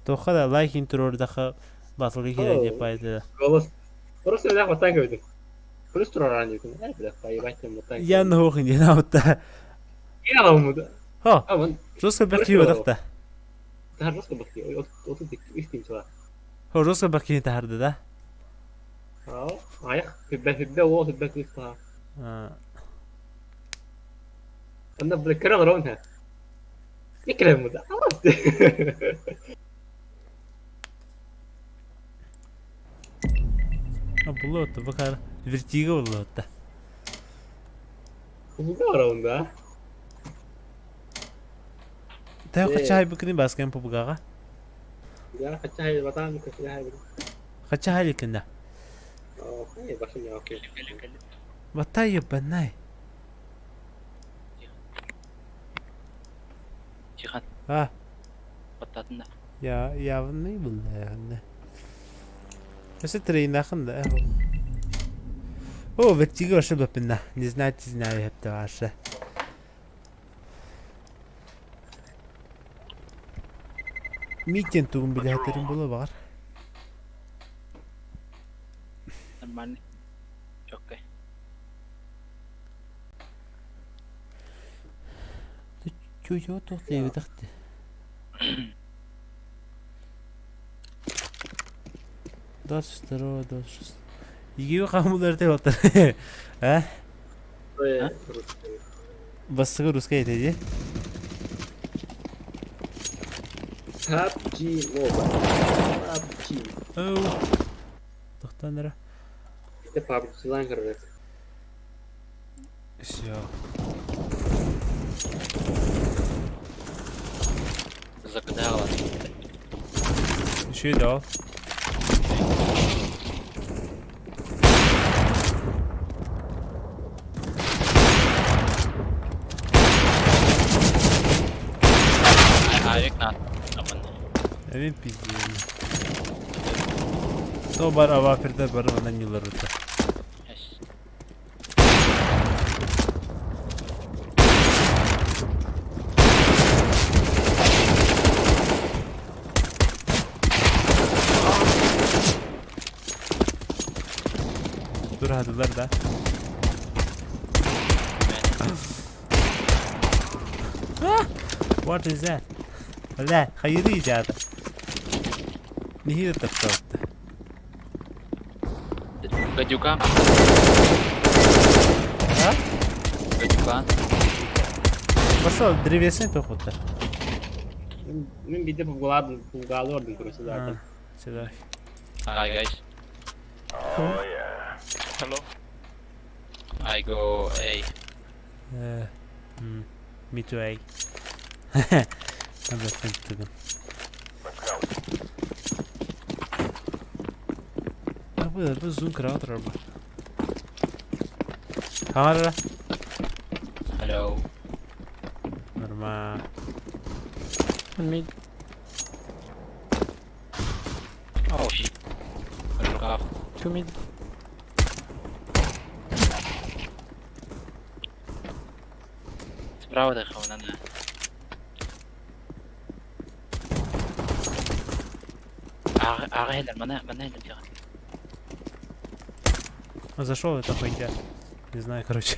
Туохха да лайк туруордахха батылга киирэн диэппайда. Голос. Просто я вот так говорю. Плюс тураран диэтим. Эй, бля, поебать там вот так. Я нохух диэн аутта. Я ламуда. Хо. А вон. Жестко бэкки бодахта. Та жестко бэкки. Отут үс тимчала. Хо жестко бэкки тахарды да. Аа, аяқ хүббэ хүббэ уол хүббэ кыыс таha. Онно бля кыра олорон ха. Иккилэн муда. Булуотта бакар вертиго булуотта. Булга орон да. Тэ хача хайбыкны баскан пубгага. Я хача хай батан хача хай. Хача хайлыкында. Оо, башым я окей. Батай ебанай. Тихан. А. Баттатын да. Я явный булла. Өсө трейнахын да. О, вертиго ошибапына. Не знать, знаю, это ваше. Митин тугун билэхэтэрин була бар. Нормальный. Окей. Чучо тохтайбытахты. 22 26. Игиби хамулар деп отыр. А? Басыгы русская ди. PUBG Mobile. PUBG. Оу. Тохтанара. Это PUBG лан көрөт. Все. Загадала. Еще и дал. Авик на. Evin pizdiğini. То бар аваперде бар онан yıllar öte. Dur hadiler da. What is that? Ла, хайры жады. Нехи тапсалты. Гадюка. А? Гадюка. Пошел, древесный походу. Мен биде булгаладым, булгалы ордым короче да. Сюда. Hi guys. Oh yeah. Hello. I go A. Me too A. Надо тыгын. Let's go. А бу зум кратер бу. Камера. Hello. Нормально. One mid. Oh shit. Рукав. Two mid. Справа дыхал, на. Ага, мана, мана, тихо. Он зашел, это хуйня. Не знаю, короче.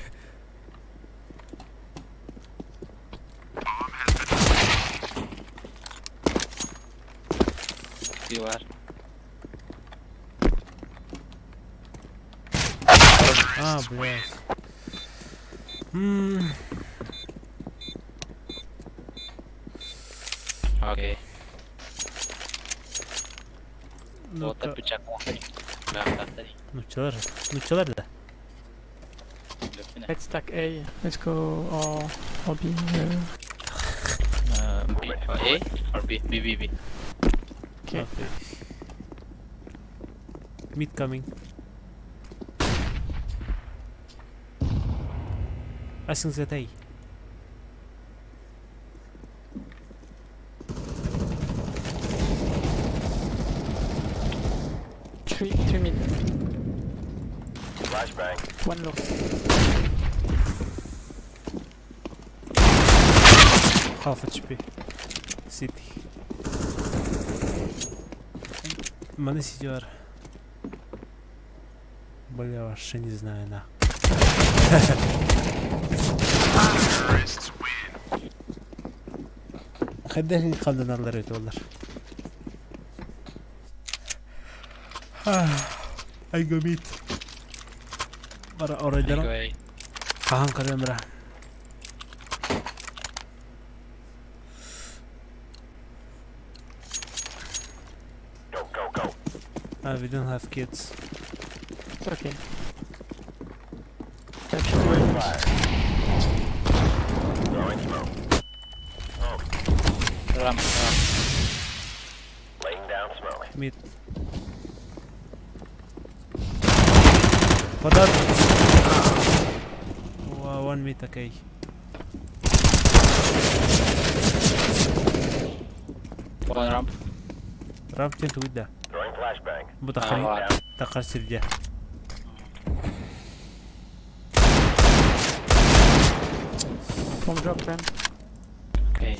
You are. А, блядь. Окей. Ну-ка. Вот Ну челар, ну челар да. Let's stack A. Let's go or B. B, A or B? B, B, B. Okay. Mid coming. I think that A. Three mid. Flashbang. One low. Half HP. City. Маны сидер. Бля, вообще не знаю на. Хайдах халданаллар өтө олар. I go meet. Бара оройдорон хаһан көрөм бра. Go, go, go. We don't have kids. It's okay. That's your Fire. Throwing smoke. Smoke. Ramp, ramp. Laying down smoke. Mid. Подат. One mid, okay. One ramp. Ramp диэн тугуй да? Throwing flashbang. Бу таххар Аа, таххар сиргэ. Bomb drop ramp. Okay.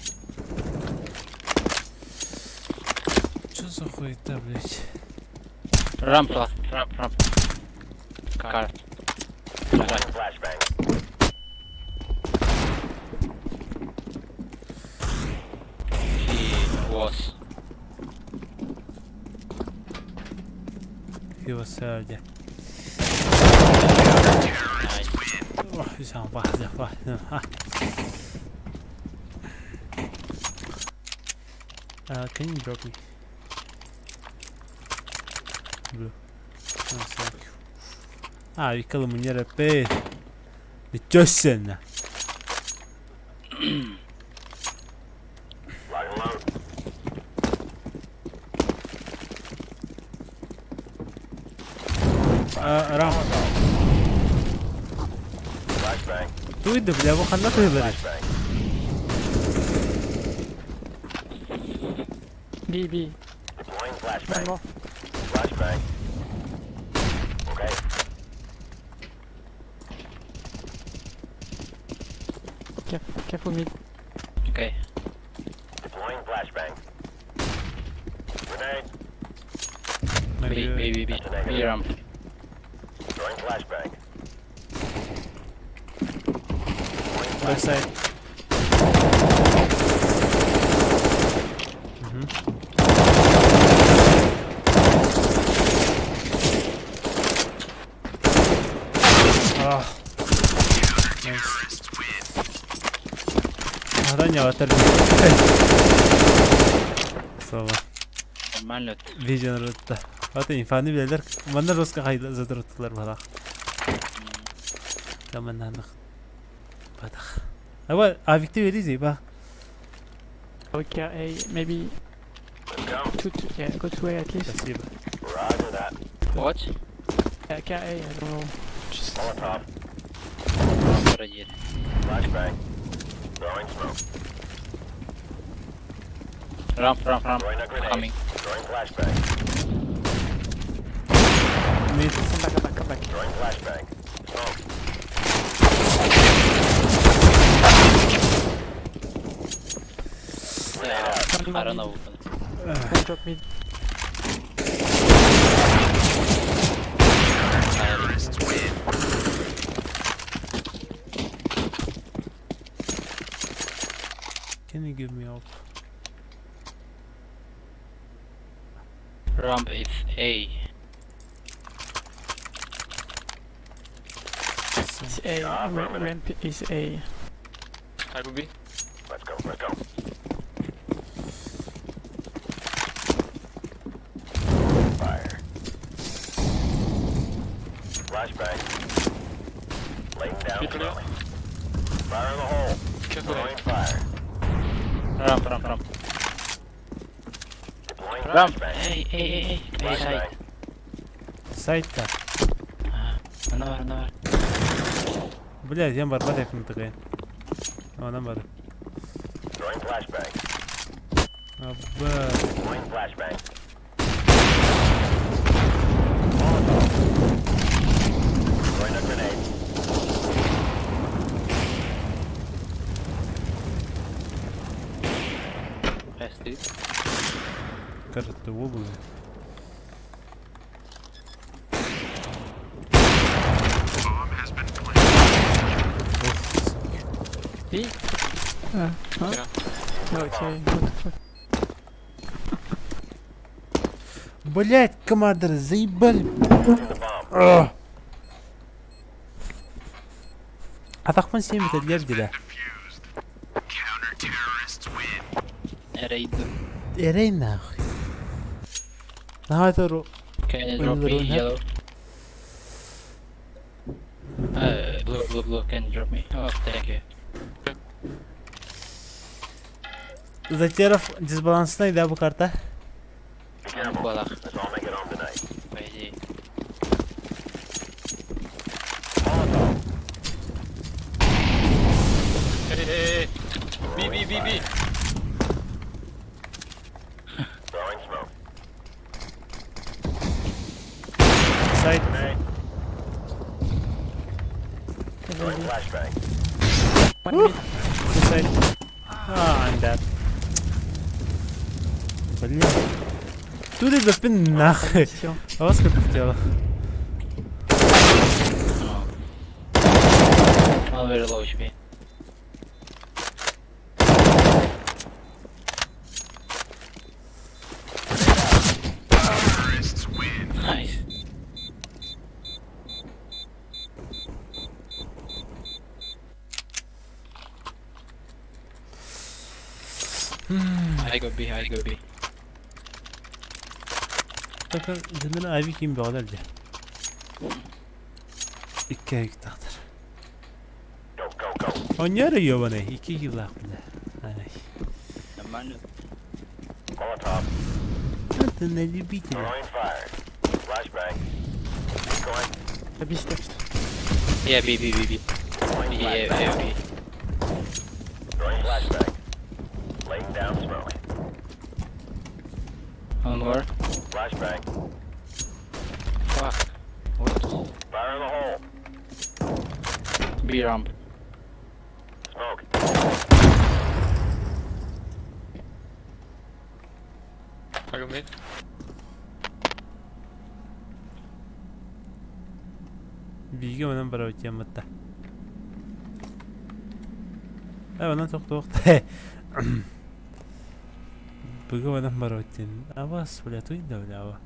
Что за хуета, блядь? Ramp last. Ramp, ramp. Car. Deploying flashbang. He was. He was third. Nice. Ох, واحدة واحدة. Can you drop me? Blue. Oh, thank you. Ah, викала мне рэпэ. Ничего себе. Lock and load. Ramp. Flashbang. Туй да, бля, бу ханна туйлары. Flashbang. B, B. Deploying One flashbang. more. Flashbang. Okay. Careful, careful mid. Okay. Deploying flashbang. Grenade. B, B, B, B. B ramp. Throwing flashbang. Deploying Left flashbang. side. Мгм. Ah. Nice. Аданя батар. Слава. Нормально. Видео ротта. Ата инфаны билэлэр. Манна русска хайда задроттулар балах. Таманнанах. Батах. Аба авикти веризи ба. Okay, A, maybe Let's go. two, yeah, go to A at least. Спасибо. Roger that. What? Yeah, K A, I don't know. Just Molotov. Вроде. Flashbang. Throwing smoke. Ramp, ramp, ramp. Throwing a grenade. Coming. Throwing flashbang. Mid. come back, come back, come back. Throwing flashbang. Smoke. Yeah, One I don't mid. know. One drop mid. Can you give me up? Ramp is A. It's A. Ramp is A. I go B. Let's go. Let's go. Fire. Flashbang. Laying down Be clear. smoke. Fire in the hole. Careful. Throwing fire. Ramp, ramp, ramp. Deploying Ramp. flashbang. Hey, hey, hey, hey. A side. Flashbang. Сайтта. Ана бар, ана бар. Бля, я бар бар якын тыгын. Онан бар. Throwing flashbang. Аба. Deploying flashbang. Molotov. Throwing a grenade. Rest Кажется, ты воблы. B? Huh? Yeah. No, it's A. What the fuck? Блять, командир, заебали. The bomb. Ugh. Атахпын сиэммит дилэ. Эрэй. Эрэй нахуй. Наһаа Can you drop me Window yellow? Blue, blue, blue. Can you drop me? Oh, thank you. Затеров дисбаланснай да бу карта. Be careful. Балах. Let's all make it home tonight. По идее. Molotov. Hey, hey, hey. B, B, B, B. Throwing smoke. Сайт. Grenade. Can Throwing B. flashbang. One mid. Сайт. А, I'm dead. Блин. Тут это пин нахуй. Still. А вас как хотела. Oh. One very low HP. Nice. I go B, I go B. Такыр дьоннор Айви ким бөҕөлөр дьэ. Икки айыктаахтар. Go, go, go. Онньор ёбаный, икки киллаах бля. Ай. Нормально. Molotov. Это на любителя. Throwing fire. Flashbang. Decoy. B steps. Yeah, B, B, B, B. Deploying B, A, flashbang. A, B. Throwing flashbang. Laying down smoke. One more. Flashbang. Fuck. What? Fire in the hole. B ramp. Smoke. I go mid. Биге онан барабыт тематта. А, онан тоқтоқты. Бүгі онан барабыт тем. Абас, бля, туй да, бля, аба.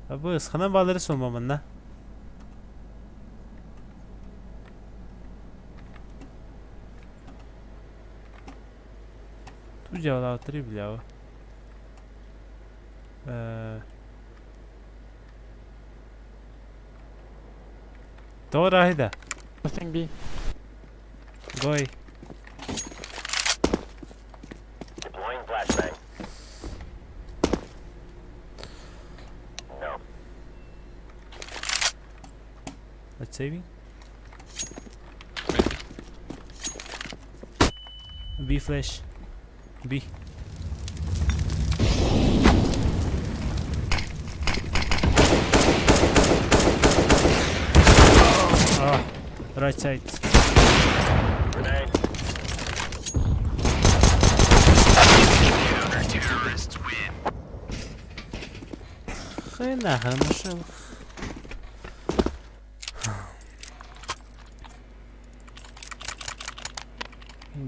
Абыс, ханан балары солмаманна. Ту жавалаутри, бля, аба. Тоҕо да? Nothing B. Гой. Deploying flashbang. No. Let's saving. Maybe. B flash. B. Ah, right side. Grenade. Хрен нахрен нашел.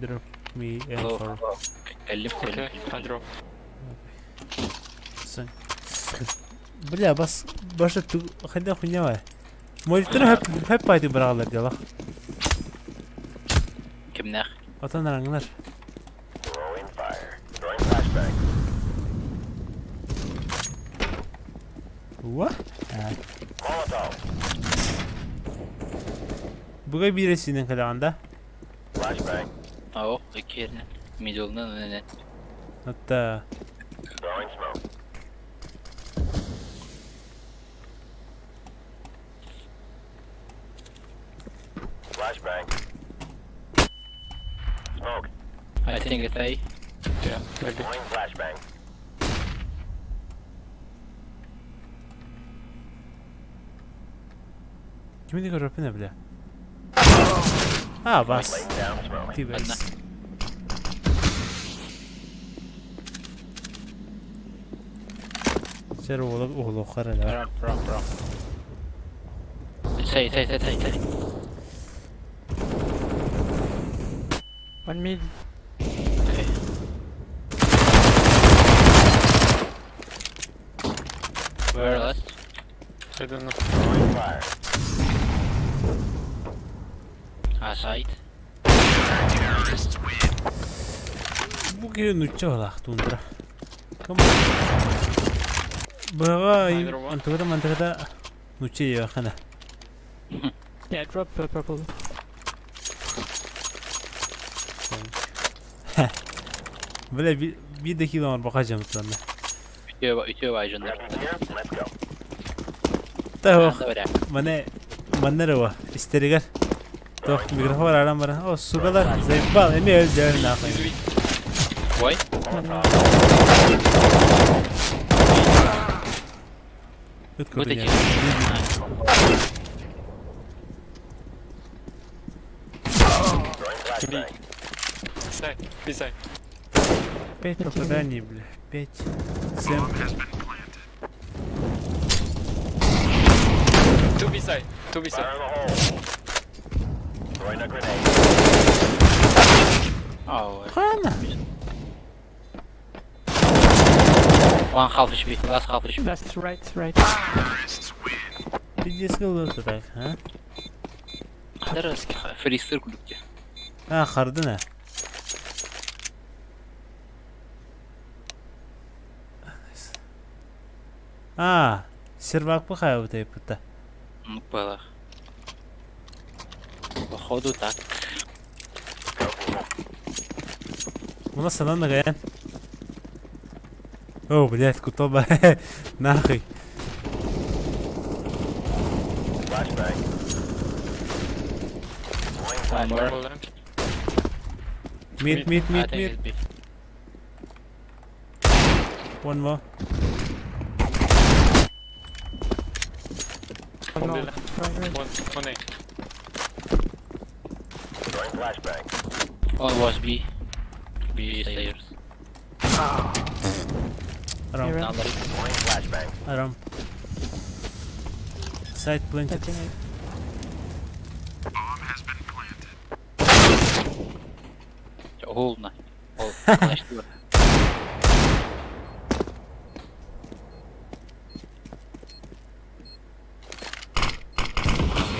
Drop me Hello. M4. Кэллим, Okay, кэллим. I drop. Сон. Бля, бас баша ту хайда хуйня ва. Молитр хэп хэп пайды брагалар дела. Кимнээх? Отон араңнар. Throwing fire. Throwing flashbang. What? Molotov. Буга биресинен калаганда. Flashbang. Оо, иккиэринэн. Middle'ынан өнөнөн. Hatta Throwing smoke. Flashbang. Smoke. I think it's A. Yeah, maybe. Deploying flashbang. Кимини көрөпүнэ бля. А, бас. Laying down smoke. Ти бэс. Сэр уолу уолу харала. Ramp, ramp, ramp. Say, say, say, say, say. One mid. Okay. Where last? I don't know. Throwing fire. Ah, side. Бу киһи нучча балаах тундра. Быһаҕа антыгыта мантыгыта нучча иэххэнэ. Yeah, drop purple. Бля, биир да кило баха дьамытланна. Үтүө үтүө баайжандар. Grab your gear. Let's go. Тох, мане маннарова истеригер. Тох, микрофон арам бара. О, сугалар, заебал, эми өлдөрүн нахуй. Why? Ыт Вот көрүнэр. эти. Throwing flashbang. Side. B side. Пять попаданий, бля. Пять. Семь. Two B side. Two B Fire side. in the hole. Throwing a grenade. Oh, Хана. one half HP. Last half HP. Last right, right. Пиздец кылды так, а? Фристер кулюкте. А, хардына. А, сервак пахай вот это. Ну, было. Походу так. У нас она нагаян. О, блядь, кутоба. Нахуй. Flashbang. Throwing One more. Double lamp. Mid, mid, I mid, think mid. it's B. One more. One more. B lamp. Right, right. One, one A. Throwing flashbang. One was B. B stairs. Ramp, Yeah. Another. Throwing flashbang. ramp. Side planted. Planting A. Hold на. Hold. Flash door.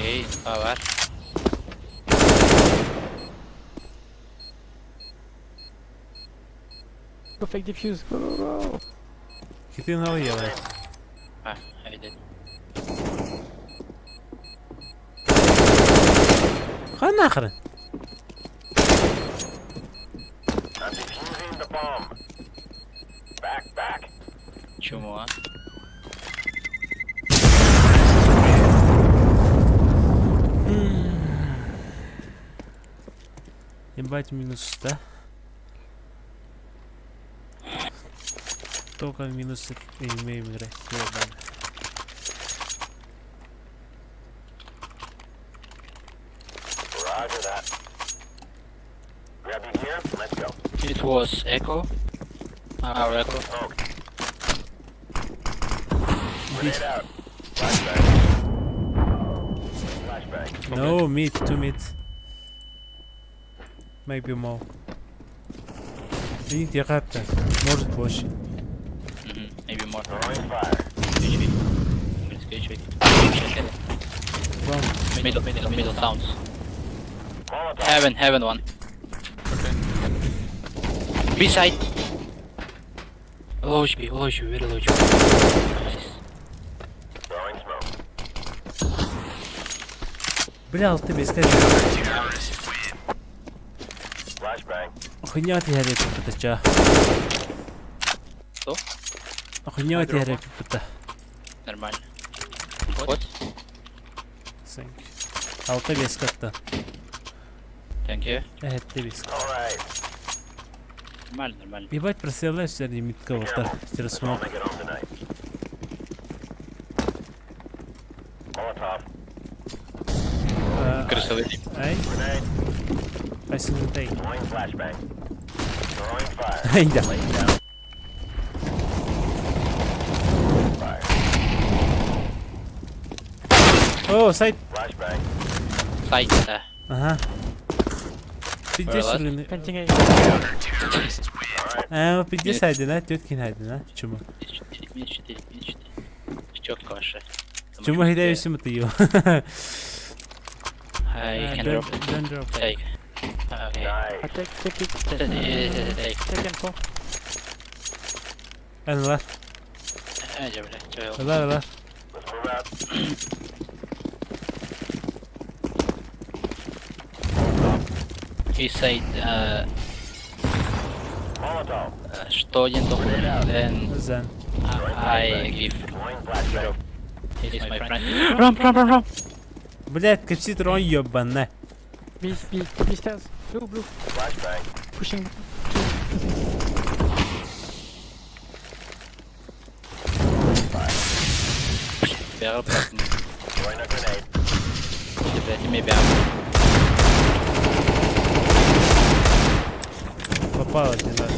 Окей, инфа бар. Go fake defuse. Go, go, go. Хитин ела. А, I did. Ха нахрен. I'm defusing the bomb. Back, back. Чему, а? Ебать минус, да? Только минусы имеем играть. Ебаный. Roger that. Grab your gear. Let's go. It was Echo. Our Echo. Smoke. Grenade out. Flashbang. Flashbang. No, mid, two mid. Maybe more. Видите, как-то. Может больше. Mhm, Maybe more. Throwing fire. HP. Близко HP. Бам. Middle, middle, middle sounds. Molotov. Heaven, heaven one. Okay. B side. Low HP, low HP, very low HP. Nice. Throwing smoke. Бля, ты без Flashbang. Хуйня ты горит, это чё? Что? Хуйня ты горит, это. Нормально. Вот. Алта без как-то. Thank you. Это без. All right. Нормально, нормально. Ебать, представляешь, сегодня митка вот так, через Let's all смог. make it home tonight. Molotov. Крысовый. Ай, Grenade. ай, Throwing flashbang. Throwing fire. Ай, да. Laying down. Fire. О, сайт. Flashbang. Сайт, да. Ага. Пиздец Alright. рынок. Planting A. А, пиздец один, а, теткин один, а? Чему? Минус 4, минус 4, минус 4. Четко ваше. Чему хиляю ты ее? I can drop. Don't drop. Take. Okay. Nice. Take, take it. Take, take. Take M4. Эн var. Э, бля, чё? Var var. Let's move out. He said, Molotov. что один только, then Зен. I give. Deploying flashbang. He is my friend. Рам, рам, рам, рам. Блядь, капсит рон ебаная. B, B, B stairs. Blue, blue. Flashbang. Pushing. Бягал, блядь, Throwing a grenade. блядь, имей бягал. Попал один раз.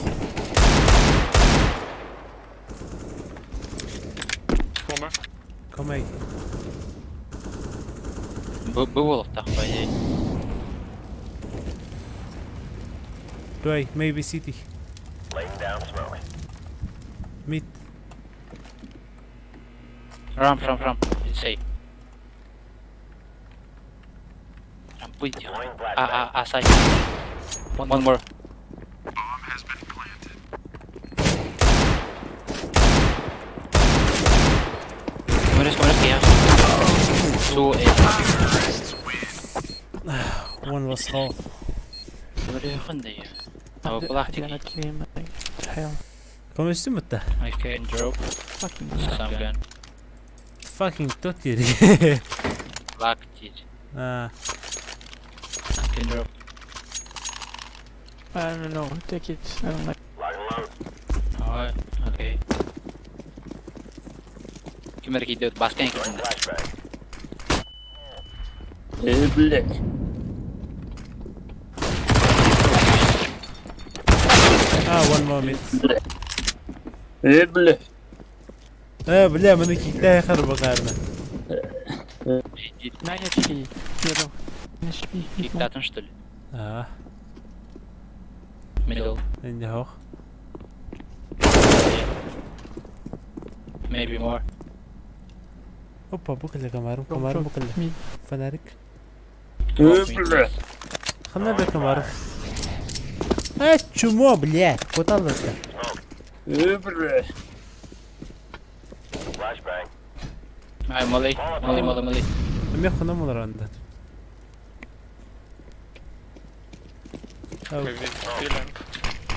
One more. Комей. Был так, по идее. Той, maybe city. Laying down smoke. Mid. Рам, рам, рам. It's A. Рампуйте. Deploying А, flashbang. а, а, side. One more. Коммерс, коммерс, я. Two A. One was half. Бля, хунды. I did, Была I did not kill him. Like, what the hell. Коммерсим это? I can drop Fucking. some gun. Fucking тот Лактить. А, Can drop. I don't know. Take it. I don't like. Lock and load. Ой, окей. Кимер идет баскетик. Throwing flashbang. Блять. а, one more mid. Блять. А, бля, мы на китай харбагарна. 9 HP. Yellow. 9 HP. Hit more. Киктатом, что ли? А, Middle. не хох. Maybe more. Опа, букля комаром, Drop, комаром drop. букля. Mid. Фонарик. Блять. Хана бля комаров. А, чмо, бля, куда это? Блять. Flashbang. Ай, молли, молли, молли, молли. Мне хана мулранда. Maybe B lamp.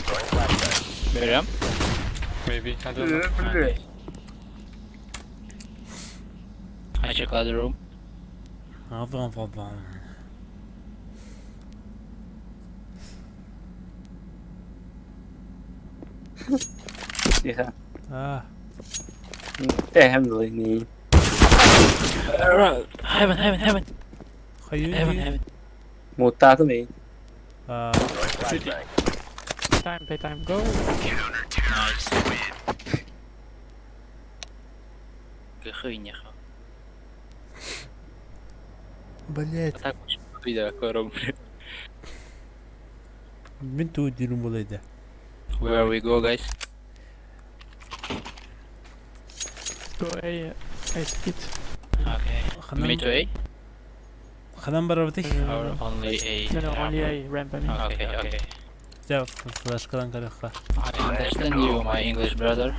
Throwing flashbang. Берем. Maybe. I don't know. Блять. I check other room. А, бам, бам, бам. Тихо. А, Темный. Heaven, heaven, heaven. хаю. Heaven, heaven. Мутатный. А, Throwing flashbang. Time, play time. Go. Nice. Хуйня. блядь, А так видео кором. мен ту дирум булайда. Where we go, guys? Go A. A split. Okay. Ханам, Me to A ханам барабатых. or only A? No, no, only A ramp. I mean. Okay, okay. Я флешкадан караха. I understand you, my English brother.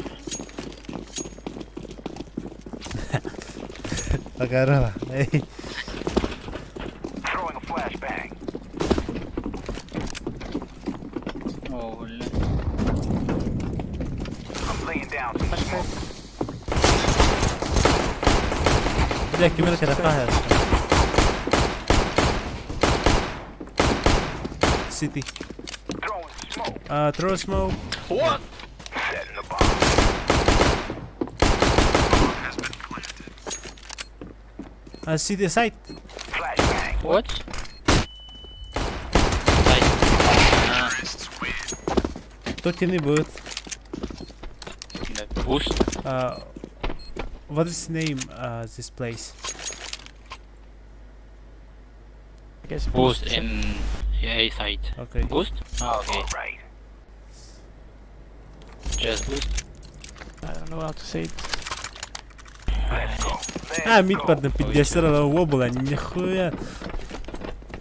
Агарала. Эй. Throwing a flashbang. О, бля. I'm laying down some smoke. Бля, кемер караха. City. Throwing smoke. А, throw smoke. What? Setting the bomb. А, city side. Flashbang. What? Ай. А, Тот не будет. да, Boost. What is name this place? I guess Boost in A side. Okay. Boost? Ah, okay. All right. Just boost. I don't know how to say it. Let's go. Let's А, mid go. бардым, пиздец, была, нихуя.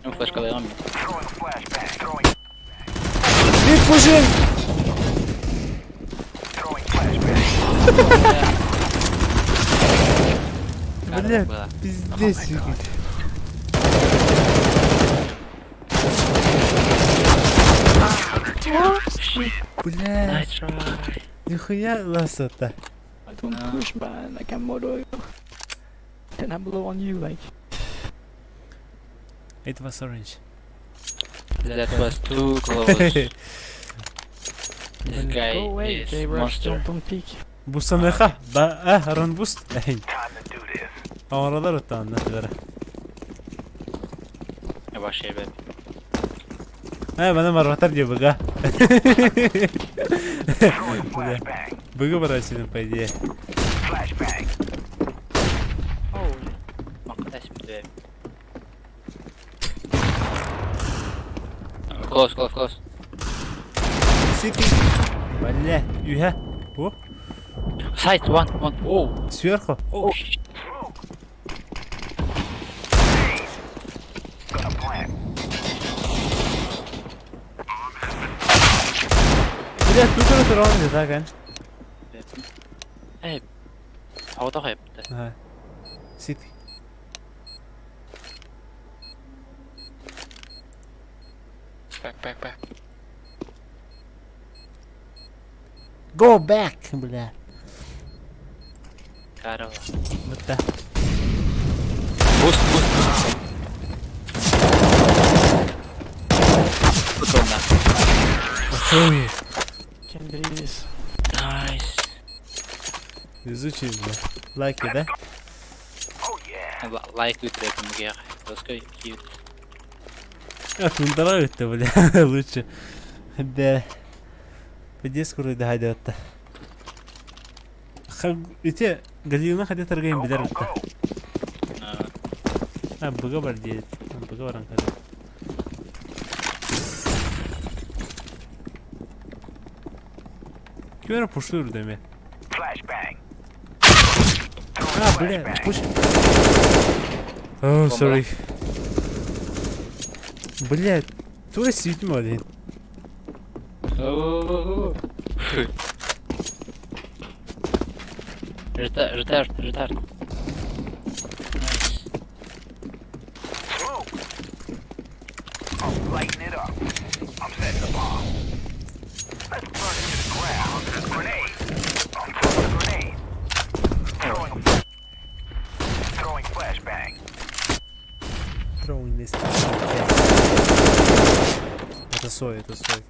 Ну, флешка даем. Throwing a flashbang. Throwing. Mid pushing! Throwing flashbang. Бля, Было. пиздец. Бля, Nice try. нихуя ласата. I don't push, man. Like I'm moto. Then I'm low on you, like. It was orange. That was too close. This guy Go away, is they rush. monster. Don't, don't peek. Бустаныха, да, а, run boost. Time to do this. Аваралар оттан, да. Вообще, ребят. А, мана марватар не быга. Throwing a flashbang. Быга барасының, по идее. Flashbang. Макатась, бля. Close, close, close. Сити. Бля, юха. О, Side, one, one. Oh, сверху. oh, shit. Smoke. Gonna plant. Бля, тут это ровно, да, ган. Эй, а вот так, Ага. Сити. Back, back, back. Go back, бля. Карла. Вот так. Boost, boost, boost. Тут он, да. Ой, Can't believe this. Nice. везучий, бля. Лайки, да? Oh yeah. Лайк вытрет МГ. Доской cute. А, тундара это, бля, лучше. Да. Пиздец, скоро да, Ите, галина хотя торгаем Go, билер go, go. А, быга бар дейді. Быга баран қазір. Кем пушлыр деме. Flashbang. А, бля, пуш. Oh, sorry. Бля, тура сүйдім один. Retard, retard, retard. Nice. Smoke. I'm lighting it up. I'm setting the bomb. Let's burn it to the ground. Grenade. I'm throwing a grenade. Throwing a throwing flashbang. Throwing this. Это сой, это сой.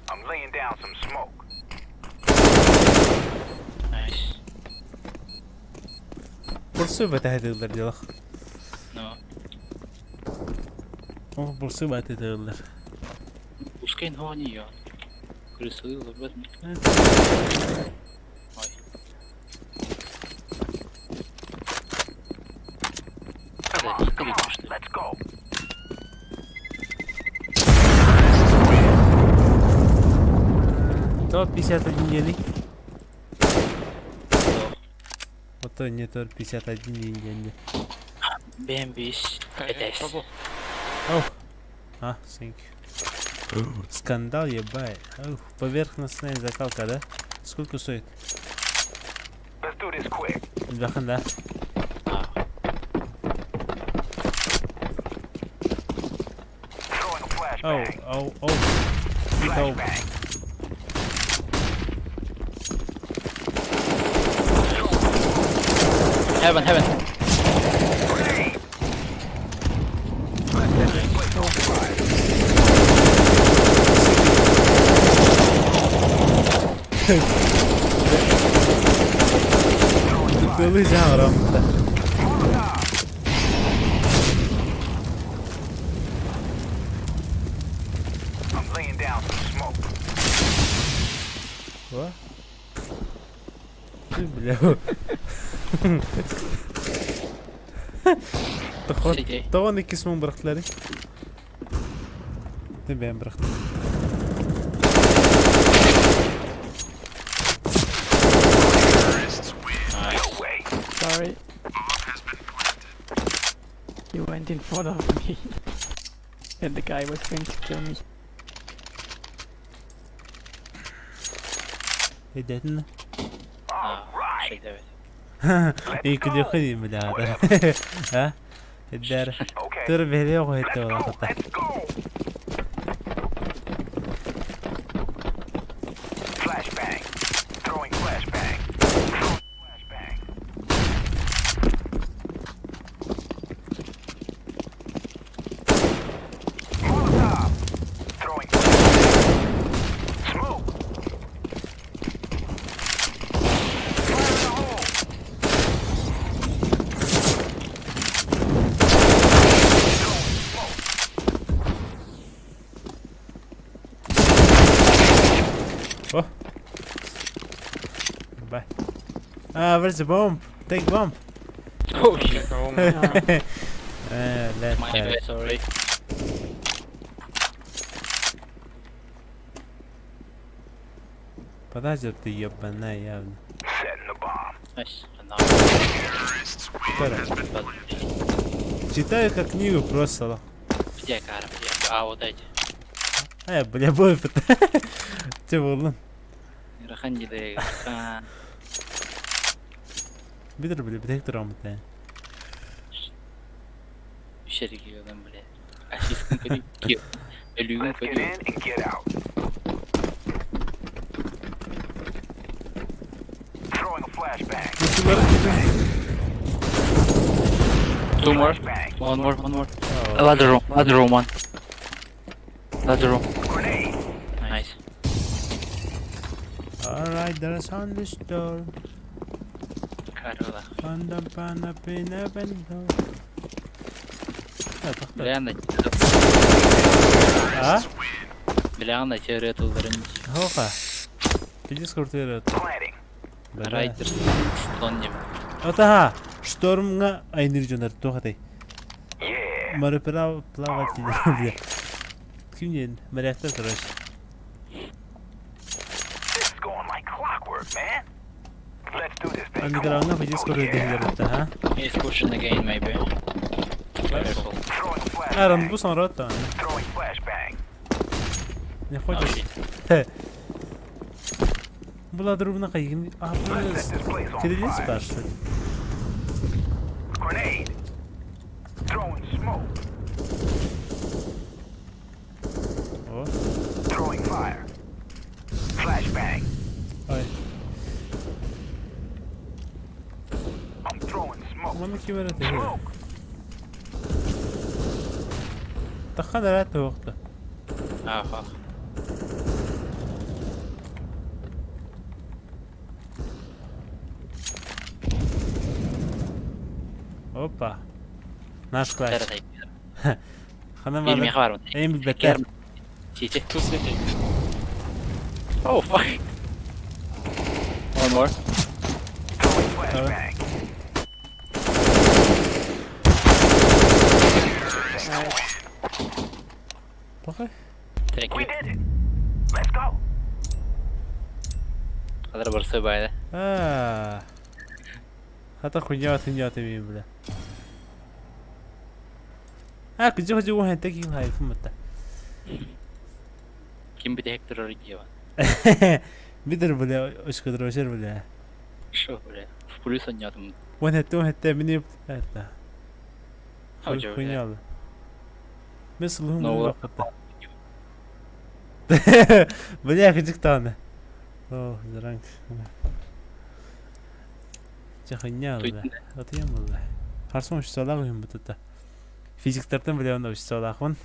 I'm laying down some smoke. Nice. Бурсу бата делах. Ну, О, бурсу бата дылар. пускай но не я. Крысы, об этом. Ой. Come Да, on, не come on. что ли? Let's go. То 51 день. Вот то не то 51 день. Бэмбис. Hey, hey, Это bubble. А, thank you. Скандал, ебать. Ух, поверхностная закалка, да? Сколько стоит? Let's do this quick. Бахан, да? Throwing a Оу, flashbang. оу, оу. Big оу. Flashbang. Heaven, heaven. Grenade. Let's set this place on fire. Тупилы жаурам. I'm laying down some smoke. О. Ты, бля. Тохот. Сидей. Таван икки сумын бырахтылары. Ты бэйэм бырахтым. Nice. Way. Sorry. You went in front of me. And the guy was going to kill me. Өйдөөтүн All right. Шейдевет. И күлүөххэ бля. А? Эддэр. Okay. Төр бэйэ оҕо Let's go. олохта. Let's go. Flashbang. Throwing flashbang. Throwing flashbang. Molotov. Throwing flashbang. Smoke. Fire in the hole. Throwing smoke. О. Bye. Ah, where's the bomb? Take bomb. Oh shit. Yeah. Let My bad, sorry. Подожди, ты ебаная явно. Setting the bomb. Nice. And now, Второй. Читаю как книгу просто. Где кара, где? А, вот эти. Э, бля, бой Че болдун? Рахан диде. Битер, бля, битек турамыт. Ишери киген, бля. Ассистін көдү. Өлүгүн Let's get көдү. in and get out. Throwing a flashbang. Two more. Flashbang. One more, one more. Ladder room, ladder room one. Ladder room. Grenade. Nice. Alright, there's on the store. Карыла. On the panapina bendo. Биляган да А? биляган да теория тылдарын Хока. Пиздец крутой Planting. Райдер стон деп. Отаха, штормга айныр жонар тухатай. Yeah. Мореплаватель, бля. Ким моряктар, короче. This is going like clockwork, man. Let's do this thing. Come on. Андеграундна пиздец крутой дехлер, ха? He's pushing again maybe. Careful. Throwing a flashbang. Аран бус он рота. Throwing flashbang. Не Oh, хочешь? shit. Була друбна кайгин. А, Let's set this place on Кириллиц fire. спрашивает. Grenade. Throwing smoke. О, Throwing fire. Flashbang. ой. I'm throwing smoke. Маны ким эрэ Smoke. Тахан эрэ туохта. Аха. Опа. Наш класс. Теретай. Хана Бир маны. меха бар. Эм билбеттер. Чичи. Two city. Oh fuck. One more. Throwing flashbang. Плохо? Thank We you. did it. Let's go. Кадыр барсы байды. А. Хата хуйня хуйня ты ми бля. А, кыжы хожу ухан таки хай фумата. Ким бите Hector Оригиева. Бидер бля, очко дрожер бля. Шо, бля. В плюс он там. Уан хэтэ уан хэтэ миний это. Хожу, бля. Хуйня. Мис лхум Ну, бакыта. Бля, кыжык таны. О, заранг. Чэ хуйня бля. Отуям бля. Харсон уш салаг юм бутата. Физиктартан бля, он уш салахун.